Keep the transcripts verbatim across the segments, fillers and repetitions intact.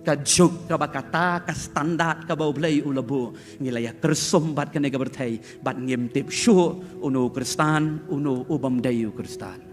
Ka juk kaba kata ka standard kaba U Blei u la buh, ngi la ïa kyrsum bad kane ka pyrthei, bad ngim tip shuh uno u Khristan, uno u bym dei u Khristan.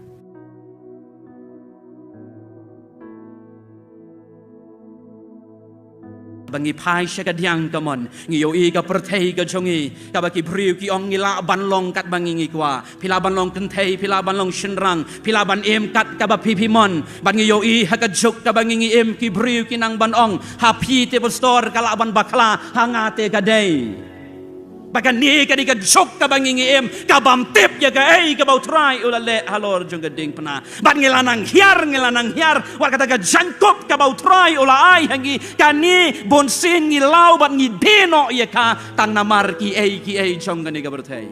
Ba ngi phai sha ka diang kamon, ngi ïohi ka pyrthei ka jong ngi, kaba ki briew ki ong ngi lah ban long katba ngi ngi kwah. Phi lah ban long kynthei, phi lah ban long shynrang, phi lah ban im kat kaba phi phi mon. Bad ngi ïohi ha ka juk kaba ngi ngi im, ki briew ki nang ban ong, ha phi te pastor ka lah ban bakla, ha nga te ka dei. Ba kane ka dei ka juk kaba ngi ngi im, ka bym tip ïa kaei kaba U Trai u la leh halor jong ka diengphna. Bad ngi la nang hiar, ngi la nang hiar, wat kata ka jaiñkup kaba U Trai u la ai ha ngi, kane bunsien ngi law bad ngi die noh ïa ka, tang namar kiei kiei jong kane ka pyrthei.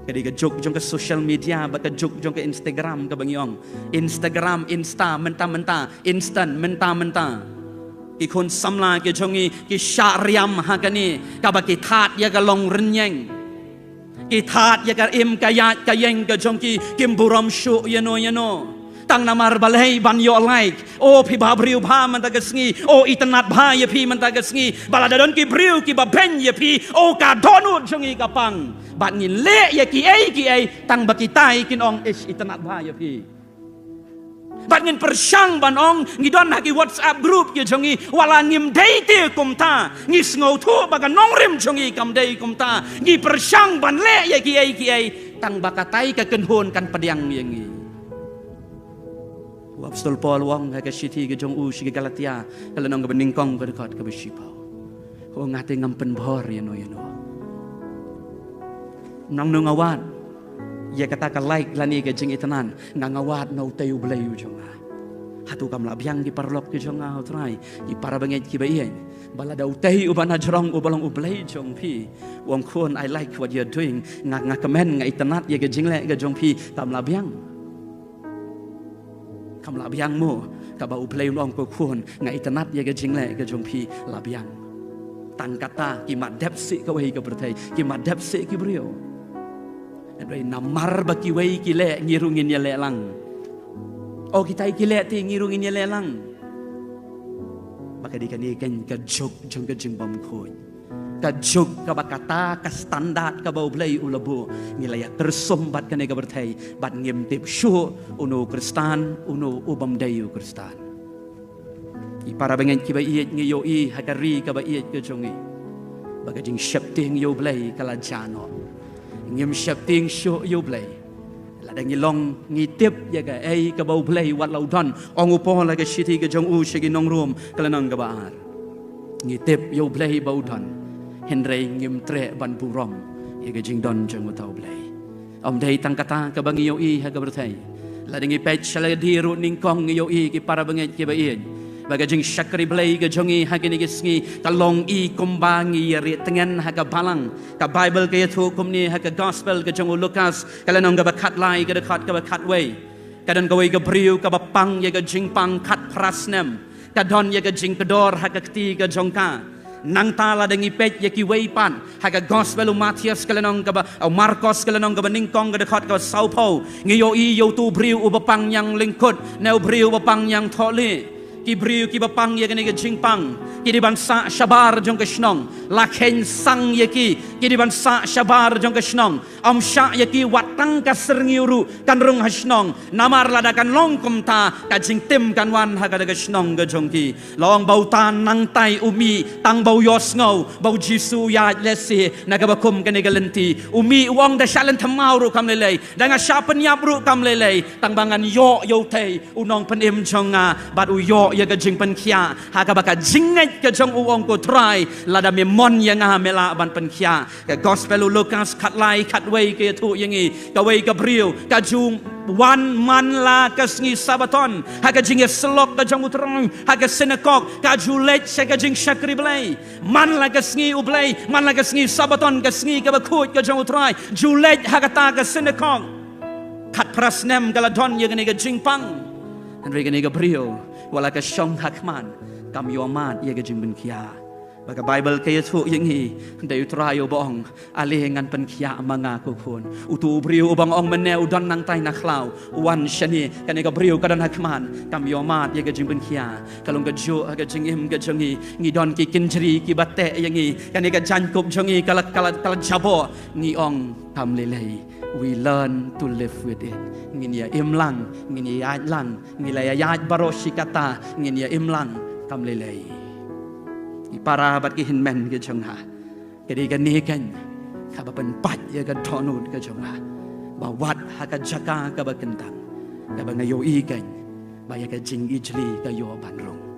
Ka dei ka juk jong ka social media, bad ka juk jong ka Instagram kaba ngi ong. Instagram, Insta, mynta mynta, instant, mynta mynta. Ki khun samla ki jong ngi, ki shah riam ha kane, kaba ki thad ïa ka long rynïeng. Ki thad ïa ka im ka ïaid ka ïeng ka jong ki, kim burom shuh ïano ïano. Tang namar balei? Ban ïoh like. O phi bha briew bha mynta ka sngi. O itynnad bha ïa phi mynta ka sngi. Ba lada don ki briew kiba beiñ ïa phi, o ka dohnud jong ngi ka pang. Bad ngin leh ïa kiei kiei, tang ba kitai kin ong, ish, itynnad bha ïa phi. Bad ngin pyrshang ban ong, ngi don ha ki WhatsApp group ki jong ngi, wat la ngim dei te kumta. Ngi sngewthuh ba ka nongrim jong ngi kam dei kumta. Ngi pyrshang ban leh ïa kiei kiei, tang ba katai ka kynhun kan pdiang ïa ngi. U Apostol Paul u ong ha ka shithi ka jong u sha ki Galatia, ka lynnong kaba nyngkong, ka dkhot kaba shiphew. U ong, nga te ngam pynbor ïano ïano. Nangno nga wad ïa kata ka like lane ka jingitynnad, nga nga wad na utei U Blei u jong nga. Hato kam lah biang ki paralok ki jong nga ha U Trai, ki para bangeit kiba ïeit? Ba lada utei uba na jrong uba long U Blei jong phi u ong, khun, I like what you're doing, nga nga kmen, nga itynnad ïa ka jingleh ka jong phi, kam lah biang? Kam lah biang mo? Kaba U Blei u ong, ko khun, nga itynnad ïa ka jingleh ka jong phi, lah biang. Tang kata, ki mat dep sih kawei ka pyrthei, ki mat dep sih ki briew. Hynrei namar ba kiwei ki leh, ngi ruh ngin ïaleh lang. O kitai ki leh te, ngi ruh ngin ïaleh lang. Ba ka dei kane ka juk jong ka jingbymkhuid. Ka juk kaba kata ka standard kaba U Blei u la buh, ngi la ïa kyrsum bad kane ka pyrthei, bad ngim tip shuh uno u Khristan, uno u bym dei u Khristan. Ki para bangeit kiba ïeit, ngi ïohi ha ka ri kaba ïeit ka jong ngi, ba ka jingsheptieng ïa U Blei ka la jah noh. Ngim sheptieng shuh ïa U Blei. Lada ngi long ngi tip ïa kaei kaba U Blei wat la u don. Ong u Paul ha ka shithi ka jong u sha ki nong Rom, ka lynnong kaba ar. Ngi tip ïa U Blei ba u don, hynrei ngim treh ban burom ïa ka jingdon jong uta U Blei. Ym dei tang kata kaba ngi ïohi ha ka pyrthei. Lada ngi peit sha lade ruh nyngkong, ngi ïohi, ki para bangeit kiba ïeit, ba ka jingshakri Blei ka jong ngi ha kine ki sngi ka long i kumba ngi ïa rieh tngen ha ka balang. Ka Baibl ka ïathuh kumne ha ka Gospel ka jong u Lukas, ka lynnong kaba khatlai, ka dkhot kaba khatwei. Ka don kawei ka briew kaba pang ïa ka jingpang khatphra snem. Ka don ïa ka jingkdor ha ka kti ka jong ka. Nangta lada ngi peit ïa kiwei pat ha ka Gospel u Mathaios ka lynnong kaba, u Markos ka lynnong kaba nyngkong, ka dkhot kaba sawphew, ngi ïohi ïa uto u briew uba pang ñianglyngkut, ne u briew uba pang ñiangthohlieh. Ki briew kiba pang ïa kane ka jingpang, ki dei ban sah shabar jong ka shnong, la kheiñ sang ïa ki, ki dei ban sah shabar jong ka shnong. Ym shah ïa ki wat tang ka syrngiew ruh kan rung ha shnong. Namar lada kan long kumta, ka jingtim kan wan ha kata ka shnong ka jong ki. La ong ba uta nangtai u mih, tang ba u ïohsngew ba u Jisu u ïaid lehse na kaba kum kane ka lynti. U mih u ong, da shah lynthem maw ruh kam lei lei, da nga shah pynïap ruh kam lei lei, tang ba ngan ïoh ïa utei u nongpynim jong nga, bad u ïoh ïa ka jingpynkhiah. Ha kaba ka jingngeit ka jong u ong, ko Trai, lada me mon ïa nga, me lah ban pynkhiah. Ka Gospel u Lukas khatlai khatwei ka ïathuh ïa ngi, kawei ka briew ka ju wan man la ka sngi Sabaton ha ka jingïasyllok ka jong u Trai ha ka synagog, ka ju leit sha ka jingshakri Blei. Man la ka sngi U Blei, man la ka sngi Sabaton, ka sngi kaba khuid ka jong u Trai, ju leit ha kata ka synagog. Khatphra snem ka la don ïa kane ka jingpang. Hynrei kane ka briew, wat la ka shong ha khmat, kam ïoh mad ïa ka jingpynkhiah. Ba ka Baibl ka ïathuh ïa ngi, dei u Trai uba ong, ale ngan pynkhiah ma nga ko khun. Uto u briew uba nga ong mynne u don nangtai na khlaw, u wan shane, kane ka briew ka don ha khmat, kam ïohmad ïa ka jingpynkhiah. Ka long kajuh ha ka jingim ka jong ngi, ngi don ki kynjri kiba teh ïa ngi, kane ka jaiñkup jong ngi ka la, ka la, ka la jaboh, ngi ong kam lei lei. We learn to live with it. Ngin ïa im lang, ngin ïa ïaid lang, ngi la ïa ïaid baroh shi katta, ngin ïa im lang kam lei lei. Ki para bad ki hynmen ki jong nga, ka dei kane kan kaba pynpait ïa ka dohnud ka jong nga, ba wat ha ka jaka kaba kyntang, kaba nga ïohi kan ba ïa ka jingijli ka ïoh ban rung.